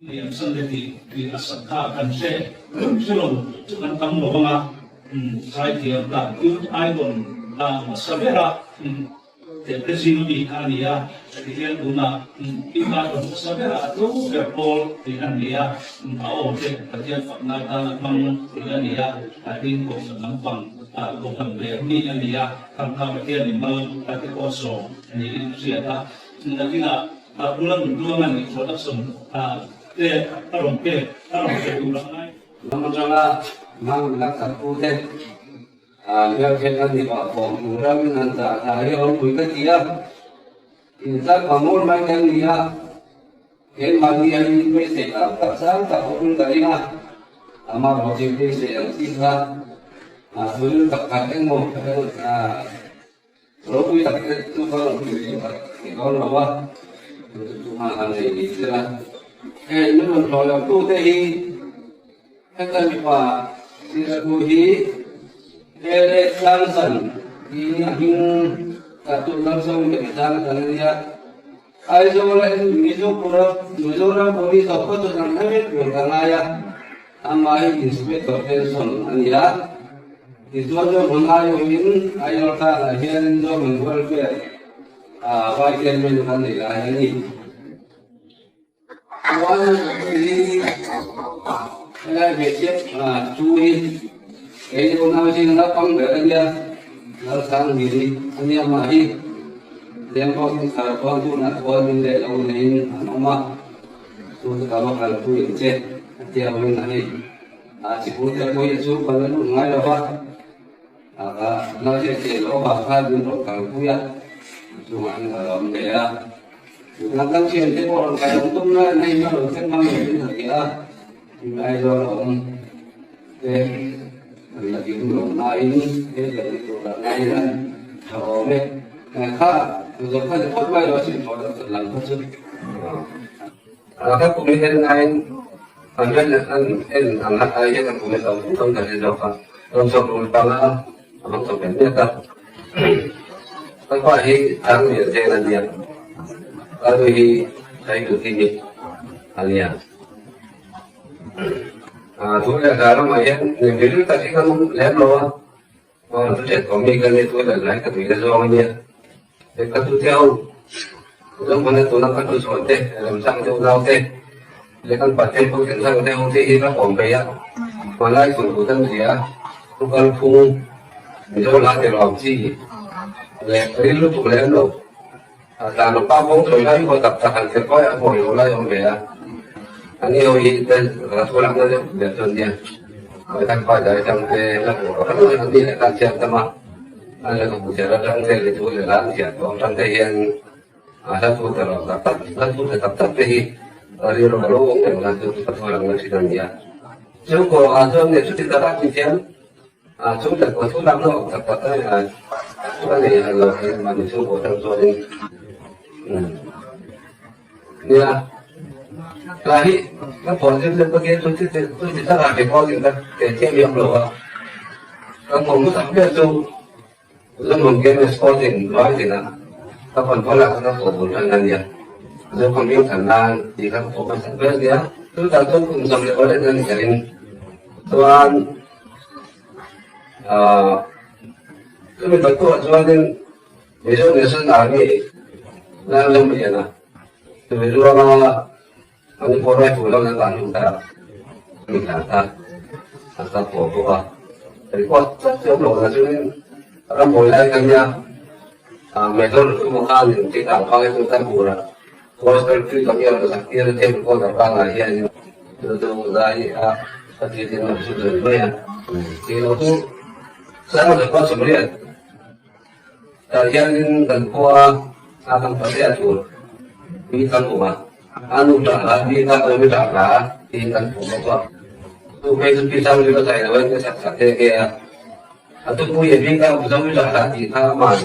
Liam Sunday tih tih a sak kha kan hre hre lo chu kan tam lo vang a, zaithiam dan Youth Icon a hmasa ber a tel zing ami kha a ni a, tihian tunah Youth Icon hmasa ber a tlo ber pawl tih a ni a, a aw te Pathian fakna atan a hmang tih a ni a, a hling kohhran lampang kohhran ber mi a ni a, khang kha Pathian in mal a ti pawh sawm niin a hriat a, nakinah. A bula nun tluang a nih production te a rawn pek a rawn pe tur a ngai. Ram atanga mang la khat u te hmelhriat an ni pah pawh hmu ramin an dah thla hi a ropui ka ti a, inzat pangawr mai kan ni a, keimahni an inbeisei tak tak sang tak awmin ka ring a, amah rawh beisei ang chi kha a thil tak tak engmaw Ropui tak te chu ka rawn hmu leh tak ni dawn lo a, chu chu chu hman han nei ni se la. Hei min rawn hlawh lo tu te hi heta mipa Siraku hi Pele Tlangsan tiin a hming tak chu Lalsawm leh Tlangsan a nia. Aizawl a Mizoram Mizoram Police of khaw chu an hre vek tur ka ngai a, amah hi Inspector Pension a ni a, tichuan chuan hmun aiawhin Aizawl tlanah hian Zomin Welfare ah Vai Chairman kan nei lai a ni. Chuan hi helai hmeichhia chu hi kei unau zinga naupang ber a nia, Lalsanghmili a nia mah hi Lengpawh in thar khuan tunah chuan min leh lo neiin an awm a, chu chu ka va kalpui ang che a tia awin a ni. A chipur te pawh hi chu ka la lut ngai lo va, a ka nauchhe chhe loh avang khan min rawn kalpui a, chungah hian ka lo awm ve a. Kan kan thian te pawh rawn kai awm tum lai an hei a rawn thleng hmang lo in a ti a, in Aizawl a awm te an la kim lo nain he la ti tur lah nain an tha awm e. Kha zawh kha ni phawt mai lo sin phawt a lang kha chu. A kha kum hi en nain an en an en ang a ai hian a kum hi lo tam ta hle zawk a, rawn chawk rul panga a hmang chawk em mek a. Ka pa hi tang lian zel a nia, ka nu hi Saituthimi a nia. Thu leh hla ramah hian hlim tak hi kan awm lem lo a, chu ṭhen tawh mi ka nia thu leh hla hi ka tui na zawng a nia. Ka tu te ho Zohmana tuna ka tu chhuah te, Remchang te unau te leh kan pa te pawh Remchang te ho te hi ka kawm peih a, hmanlai thawnthu tam zia thu kalphung Mizo la tel ang chi leh ril lutuk lem lo tlan pa kawng sawi lai pawh tak tak han kher pawh a hawi lo lai awm ve a, ani ho hi te ka thu lakna deuh ber chu an nia, kan pa dai chang te la hmuh loh an ni leh kan chhiat tam a. A lehkhabu chhiar atang te leh thu leh hla an chhiar tawh atang te hian a hla thu ta lo tak tak, hla thu tha tak tak te hi a rilru a lo awm reng a, chu chu ka thu lang na thin a ni a. Chhungkaw ah chuan nge chuti taka a tih thiam a chung leh kawh thu lakna awm tak tak a chu a nei han lo thei mahni chhungkaw atang chuanin umm nia hla hi ka phuah zir zir ka tia chuti chuti taka recording ka keh chiah miah lo a. Ka hmuh hmasak ber chu Zohmun Game Sporting Rising ah ka control ah khan ka pawh bul tan a nia. Zokham hming than nan tih kha ka pawh hmasak ber a nia. Chutah chuan kum 18 a ni ka ring. Chuan aah chumi bantuah chuanin Mizo National Army Lalramliana chumi ruanga An pawh lai tur lo an dah hlum ta mi hlan ta an kal pawh bawk a, record tlat chu awm lo na chuan ram hawi lai ka nia Major chu khan in ti tang phang chu tan bur a Gospel free ka hian sak tir a tape recorder pangngai hian chu chu zai a ka ti tin a chu zui mai a ti lo chu sang leh khaw chhim riat Tah hianin kan khua a kan pate a tur mi kan awm a, a nu tah hla mi kha ka mi tah hla tiin kan pawh bawk a. Chu phei chu pi sang chu ka zai lo in ka chak chak nghe nghe a. A tupui e bik a Mizo mi tah hla tih kha aman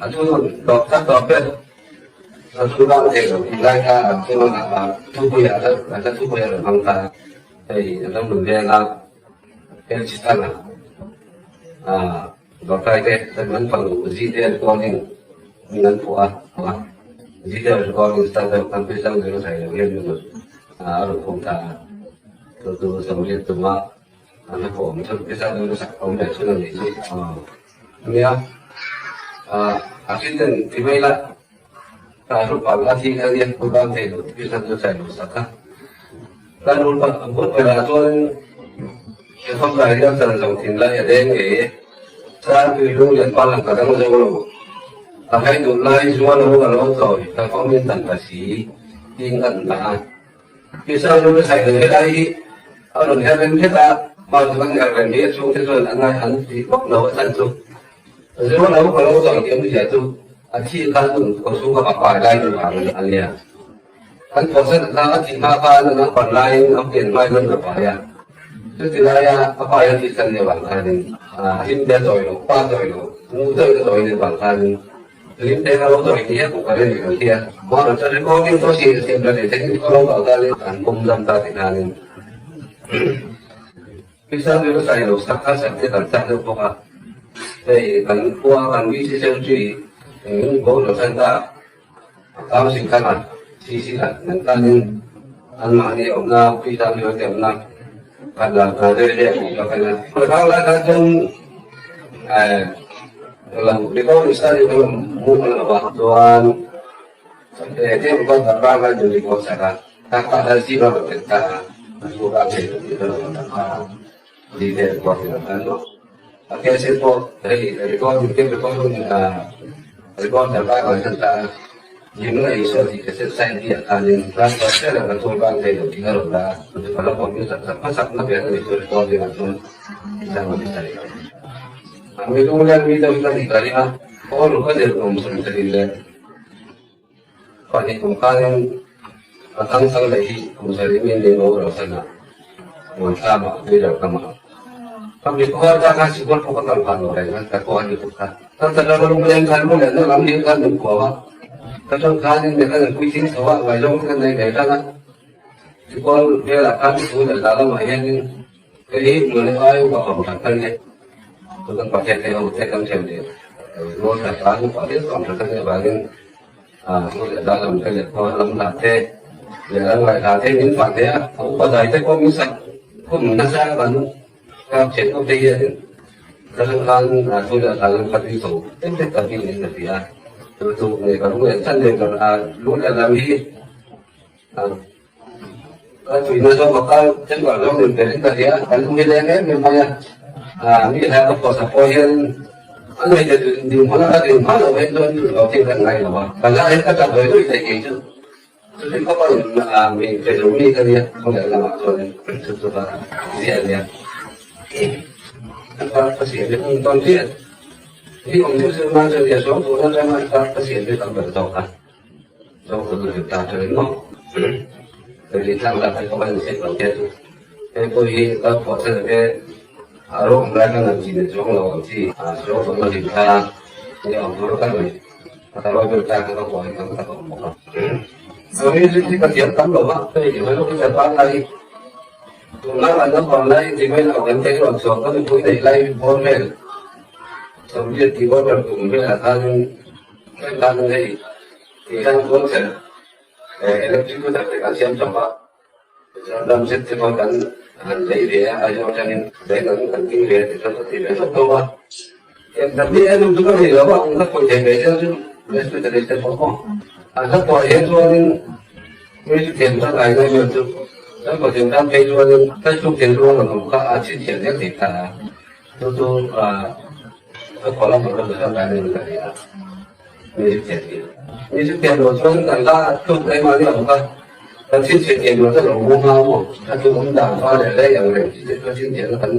a thu nawn tawp tlat tawp vek. A thu bang thei lo tih lai kha an thu nawn a, thupui ah a thupui a rawn hmang ta. Hei a lo nun veng a, hel chi thang a. Dawrkai te an fanu Zite recording min an phuah a, Zite recording standard kan pui sang zir a thei lo hian min rawn. a rawn awm ta a. Chu chu Sawmriat tuma an la pawh awm chhan pisa chu la sak awm leh chhun a nih chu. Nia, a thil ti mai la, ka ru pal a thi kha nia, pu bang thei lo pisa chu sai lo sak a. Ka ru pal a bul berah chuan he khawp lai hian chan zawng thin lai a deng ngei e. Chang tui lung lian pal ang ka dang zo lo. Ka hai duh lai zual lo ka lo chawi ka kawm in tan ta si tiin ka an dah a. Pisa chu ka sai ve helai hi a rawn her rem hret a, hma chu kan her rem hi a chhungte chuan an ngai an ti vak lo a chhan chu zual lo ka lo zawng tih awmzia chu a thi khan hun khaw chhung kha a pai lai duh ang a nia. Kan thawhsan kha a thih hma khan a naupang laiin a pian hmai hman a pai a, chuti laia a pai a thih chhan leh vang khanin a hlimte a chawi lo, pa chawi lo, nu chawi a chawi leh vang khanin hlimte ka lo chawi tih hi a kawk a rem kan tia. Mahse chuan recording pawh siam siam tha leh theihin ka lo kal khanin an pawm zam ta tih khanin Pisa chu ka sawi lo sak kha sak te kan chak deuh bawk a, hei kan khua kan VC Secretary engin bo lo san ta. Council khan a CC khat nan tanin anmahni awmna Pisa Mizo te awmna khat la hna deuh leh a ka kal a. Khawthlang lai khan chuan lo recording study ka lo hmuh a lo va chuan tlem ka darkar lai dun record sak a, tak tak hian zing a rawn tel ta a, a thu ka thei lo tih ka lo tak ta a. Detail pawh ti lo tan maw? A cassette pawh hei recording tape recording record darkar kan hman ta a, Jimna Isua tih cassette sign hi ah khanin transfer zel a kan thawm bang thei lo tih a rawn la a, ka la computer sak hmasak na ber a ni chu recording ah chuan isang a ni ta leh lo. Mi lunglen mi deuh hi ka nih ka ring a, aw lu ka zir awm 70 leh pahnih kum khanin ka thang chang leh hi kum sarih min ning lo ro san a, Muanthlam ah tui lo ka mah. Ka mi khuar ta kha sikul pawh ka kal phah lo reng a, ka khaw a ni tuk kha. Ka ta lo lung leng khan lung leh na lam hi khan min khuau a, ka tang khanin mi khan an puitling chho a, ngaihzawng te kan nei ve tan a. Sikul velah khan thu leh hla lamah hianin Hei hi nule ai upa awm that kha nia. Chu kan Pathian te ho te kan thiam leh rual that tan upa deuh awm that kha nia vangin thu leh hla lam te leh khaw lam hla te leh ram ngaih hla te min fah thei a, a upa dai te pawh min sak khum nasa kan kap thian khawp te hian ka ram khan thu leh hla lam kha tui chho tek tek ta bik niin ka hria. Chu chu nge ka lung leh chan leh ka lung leh lam hi Ka tuina zawk a kal chamber zawk nen ber in ka hria kan lung hi leng em em mai a, mi hlai ka pawh sak pawh hian a nei te ding hman a ka ding hma loh hian chuan lo thil kan ngai lo a, ka la hian ka tap ve duih thei kei chu chutin khawpa in mi pe lo mi ka nia khawvel lamah chuan chu chu ka ziah a nia ka siam hi hmun tawn chiah hi awm deuh zir nan chuan nia sawm tur atanga ka siam hi tam ber zawk a. Tihian kawngchen electric meter te kan siam chawp a, tichuan dam zet te pawh kan han lei ve a, Aizawl atangin lei kan kan ding ve a tichuan ka ti ve tawp tawp a. Engtam hi en awm chu ka nei lo a, an la pawih thei ve zel chu hospital te pawh maw. An la pawih hian chuanin music thiam tan ai ngai vel chu kan pawh thiam tan phei chuanin Facebook thiam rual ang awm kha a chhinchhiah zel thei ta a, chu chu ka khaw lamah ka duh tan ai ngai ka ti a. Mi chu thiam lo chuan kan la tluk engmah ni lo kha kan chhinchhiah thiam lo chu lo mu hma maw a chu awm dan fa leh rei ang reng chi te kha chhinchhiahna kan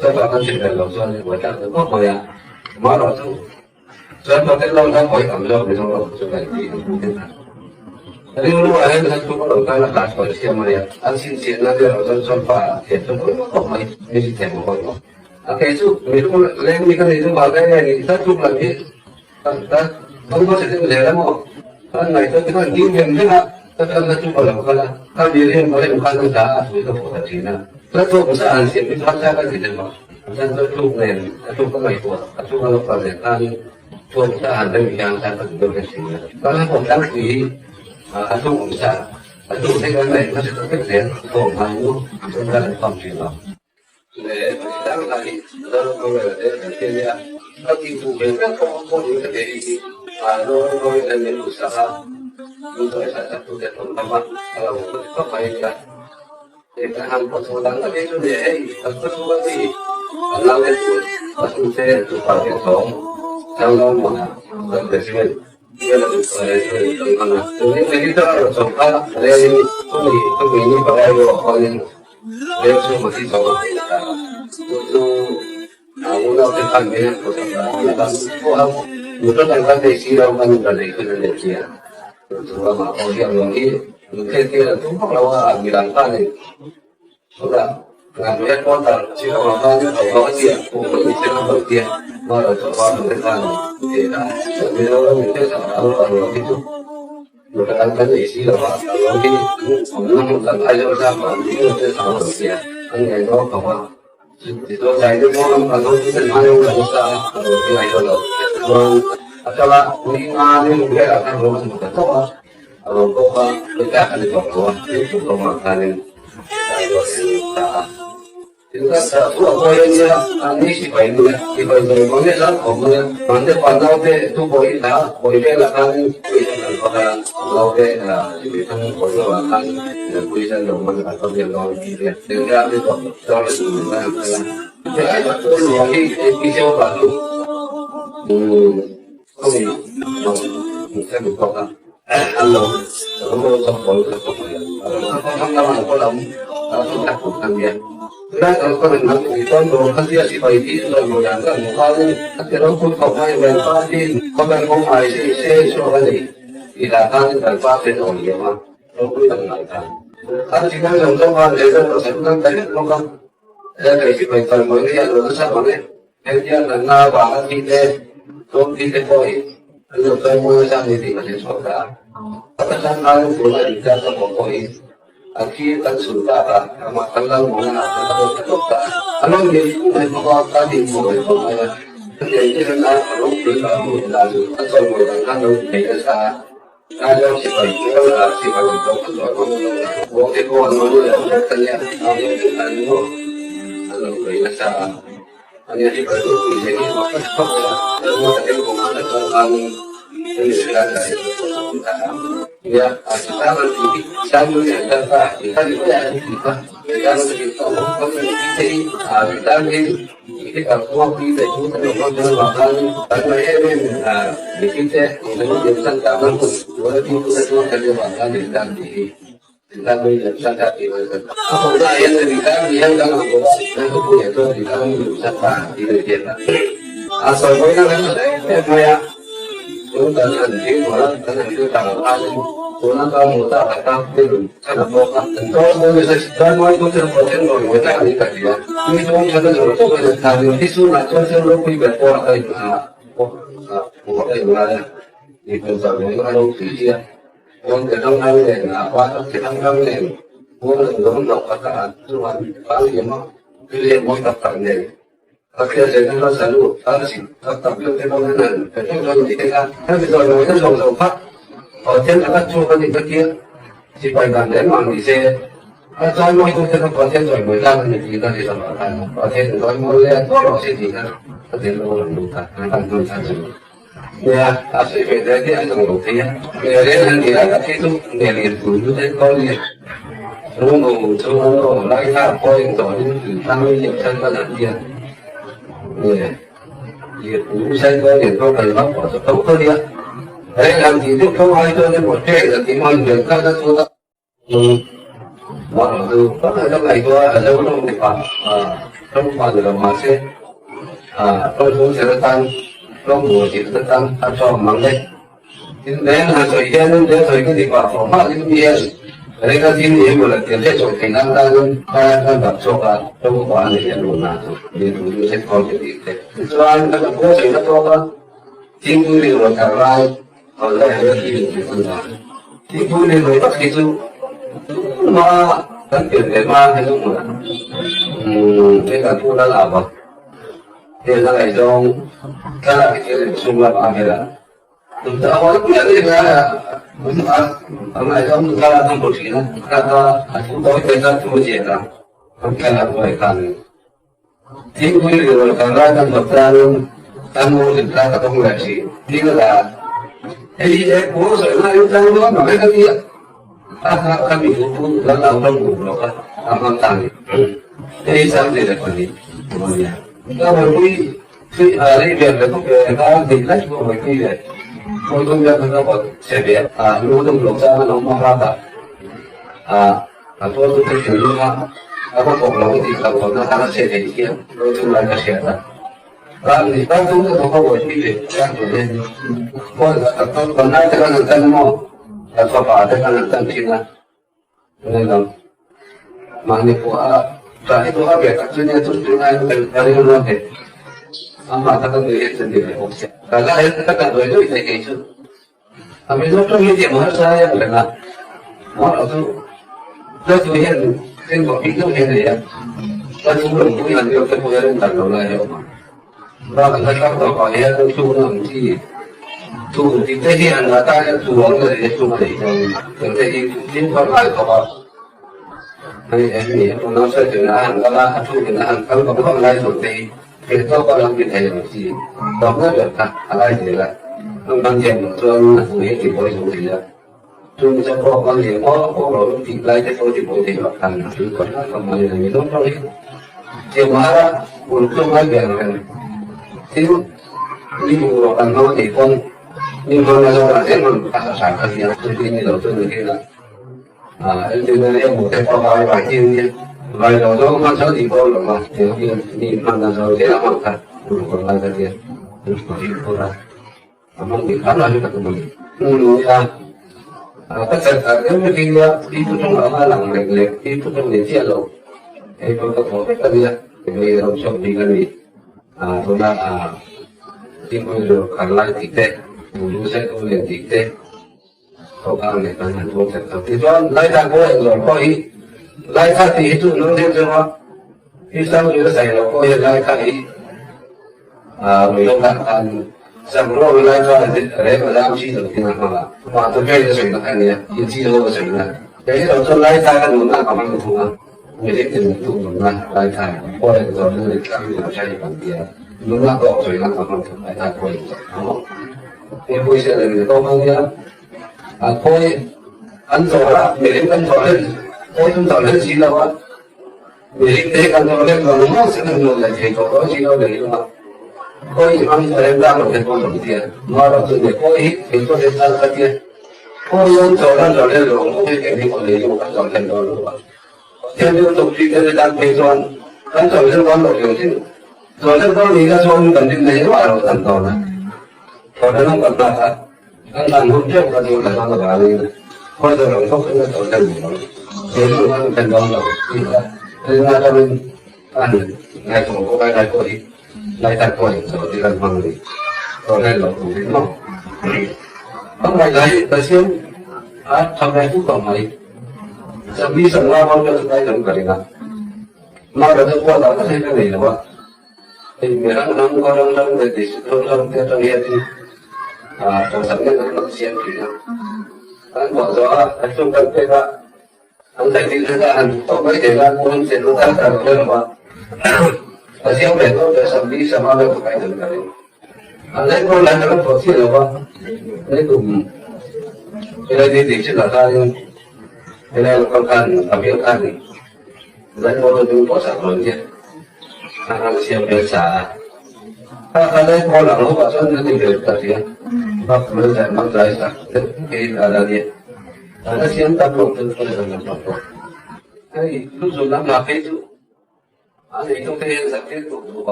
sofa kan chhin vel lo chuan buai tlak ta khawp mai a amaherawh chu chuan hotel lo kha pawi tam zawk Mizoram chu kan tih ang pu te kha rilru ah hian khan tluk a lo kal a hla chhuah siam mai a an chhinchhiahna te erawh chuan sofa thiam chu pawi khawp mai mi chu thiam a pawi lo a kei chu mi leng mi ka nei chu vang nge ni ta tluk lam hi Kan khaw chhe deuh zel a maw? Kan ngaihtuah te khan ding hem hem a, ka kalna chu ka lo kal a, ka mi rem ka rem khan ka hla a sawi ka pawh ta thin a. Ka thawk sa an siam hi harsa ka ti deuh a, chuan ka tluk nen a tluk ka ngaihtuah a tluk a lo kal nen khan thawk sa han rem hian khan ka ti deuh hle thin a. Ka la pawh tlangpui hi a tluk awm sa. A tu thei kan ngaih hmasa ta vek zel thawm hmai nu chuan kan an pam thin lo. Le dang lah hi Zoram Congress a tel kan thil nia. Ka tih duh ve vek pawh a pawh in ka ti hi Zoram Congress an min duhsak a, min sawisak sak tu te thawm lam a, a lo ka ti khawp mai nia. Hei kan han pawh chho dang tak hi chu nia hei kan khaw chhung a mi kan nau te chu ka tu te tupa te thawm Changlo hmunah kan president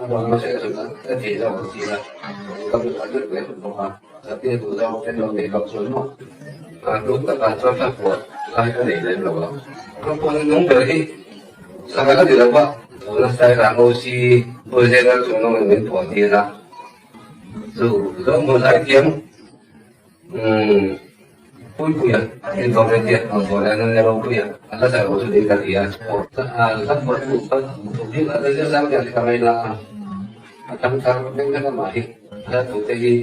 A rawn hmasa erawh chuan ka thei zawk ang ti a, ka duh a deuh ve bawk a, ka tia duh zawk te lo nei loh chuan maw a tun takah chuan ka phuah lai ka nei lem lo a. Ka phuahna nung ber hi sangha ka ni lo va, tuna Sairang OC Pawizela chu nawngin min phuah tir a, chu zawng hmun ai thiam. Umm Puipuia in dawr ve tia ang dawr hian an ropui a, a hla zai ho chu ding ka ti a, hla phuah tu ka duh bik a zir zau hian ka ngaina a, a tam thar veng vek amah hi hla thu te hi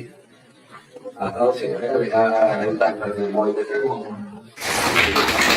a kal chhe reng reng a, a remtan kha mawi te thleng.